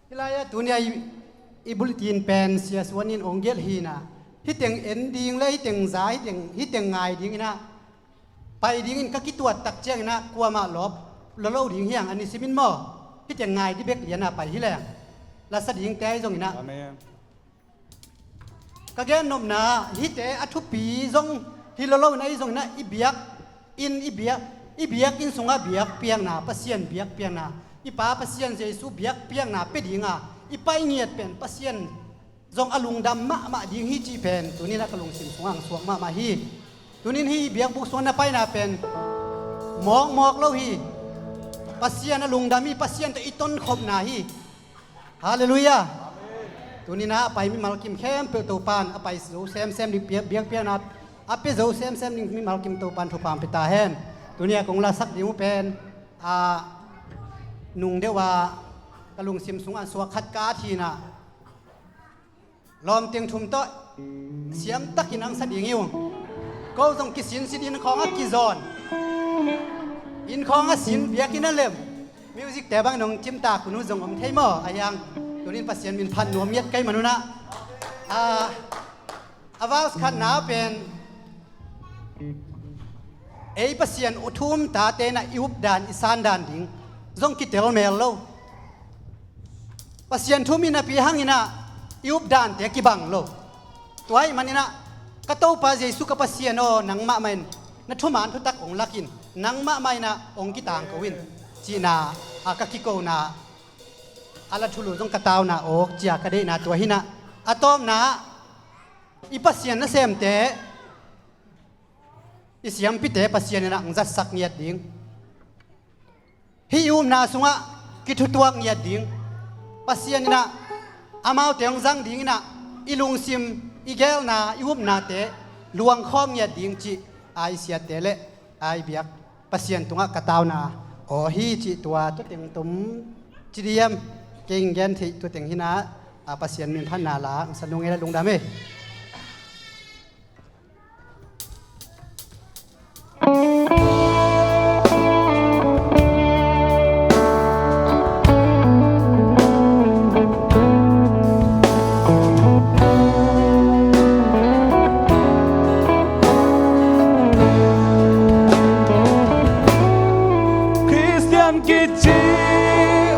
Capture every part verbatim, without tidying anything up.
Hih lai-ah tuni-a i, i bulletin pen Sia Suan in ong gelh hi-in ah, hih teng en ding le hih teng za, hih teng, hih teng ngai dingin ah, pai dingin ka kituat tak ciangin ah kuamah lawp lo lo ding hi hang, a nisim in maw. Hih teng ngai ding bek lian-a pai hi leng. Lasa dingte ahi zongin ah. Amen. Ka gennopna, hihte a thupi zong hi lo lo in ahi zongin ah, i biakinn, i biak, i biakinn sungah biakpiakna, Pasian biakpiakna, i Pa Pasian Jesu biakpiakna pia dinga i pai ngiat pen Pasian zong a lungdam mahmah ding hi cih pen tuni-in ah ka lungsim sungah hong suak mahmah hi. Tuni-in hih biakbuk sungah na paina pen mawkmawk lo hi. Pasian a lungdam hi, Pasian tawh i tonkhopna hi. Halleluiah. Tuni-in ah a pai mimal kim khempeuh Topa'n a pai zo semsem ding, biakpiakna a pia zo semsem ding mimal kim Topa'n thupha pia ta hen. Tuni-a kong lasak ding uh pen, a, nung deuh a ka lungsim sungah suak khat ka at hi-in ah, lawmteng thum tawh siamtakin hong sa ding hi ung. Ko zong kisinsin, inn khawng a kizawn, inn khawng a sin, biakinn a lem, music-te bangin hong cimtak hun uh zong om thei maw? Ahi hang tuni-in Pasian min phat nuam ngiat ka hih man un ah, a, a vows khatna pen ei Pasian thu-um tate in ah i updan, i sandan ding zong kitel mel lo. Pasian thu-um i napi hangin ah i updante kibang lo. Tua ahih manin ah, ka Topa Jesu ka Pasian aw, nangmah mah in na thuman thutak ong lak in, nangmah mah in ah ong kitangko in, cihna, a, ka kikona, a la thulu zong ka tauna awk ci-a ka deihna tua hi-in ah. A tawpna, i Pasian nasemte, i siampite Pasian in ah hong zatsak ngiat ding. Hih i upna sungah kithutuak ngiat ding. Pasian in ah amaute hong zang dingin ah i lungsim, i geelna, i upnate luangkhawm ngiat ding cih, a, i siatte le, a, i biak Pasian tungah ka tauna aw hi cih tua, tua teng tum ci diam, kei ing gen theih tua teng hi-in ah, a, Pasian min phatna la hong sa nung ei, la lungdam hi. Khristian kici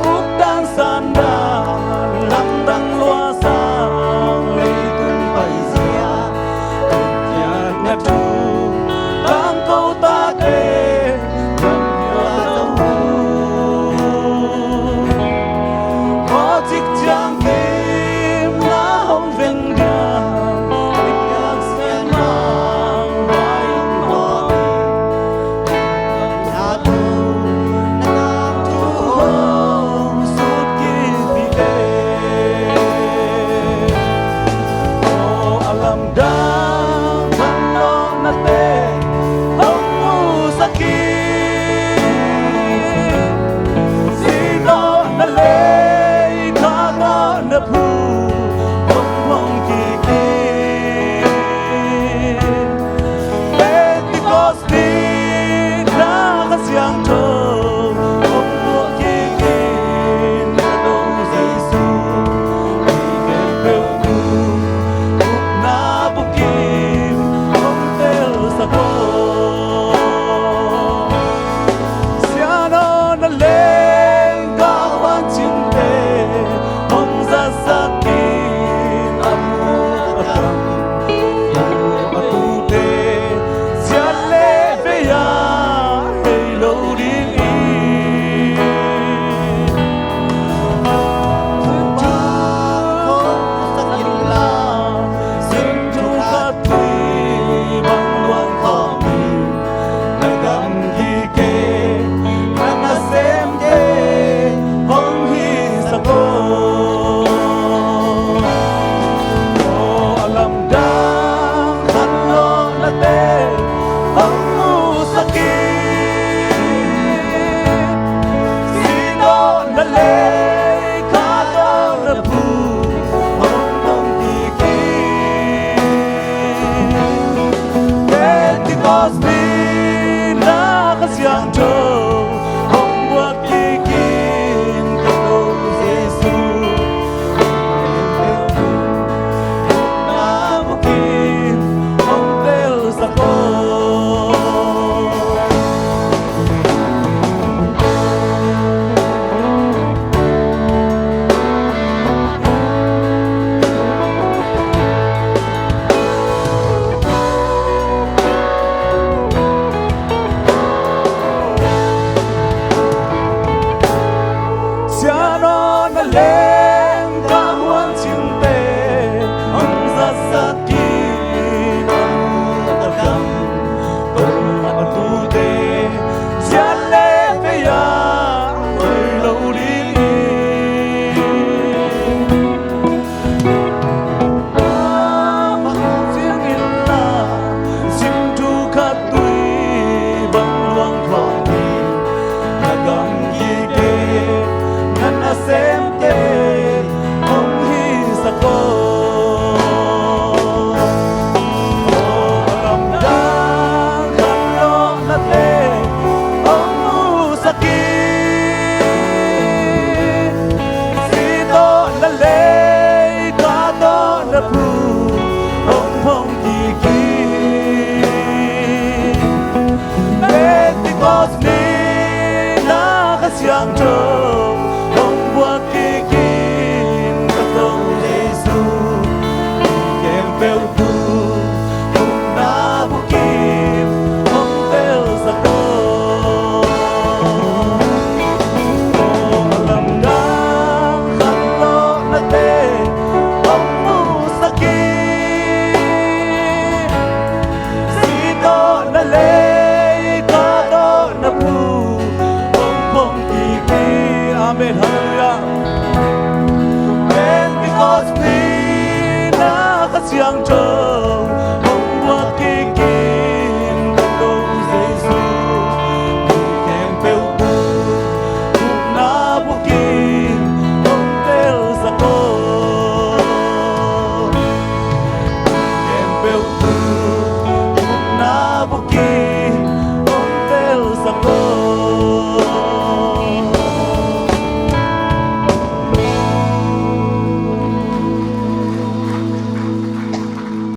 updan sandan lamdang luasang leitung paizia kiatna thu tangko tate gamhia zo. Kawcik ciang kim na hong veng dia, biak sian mang vai hong hawt.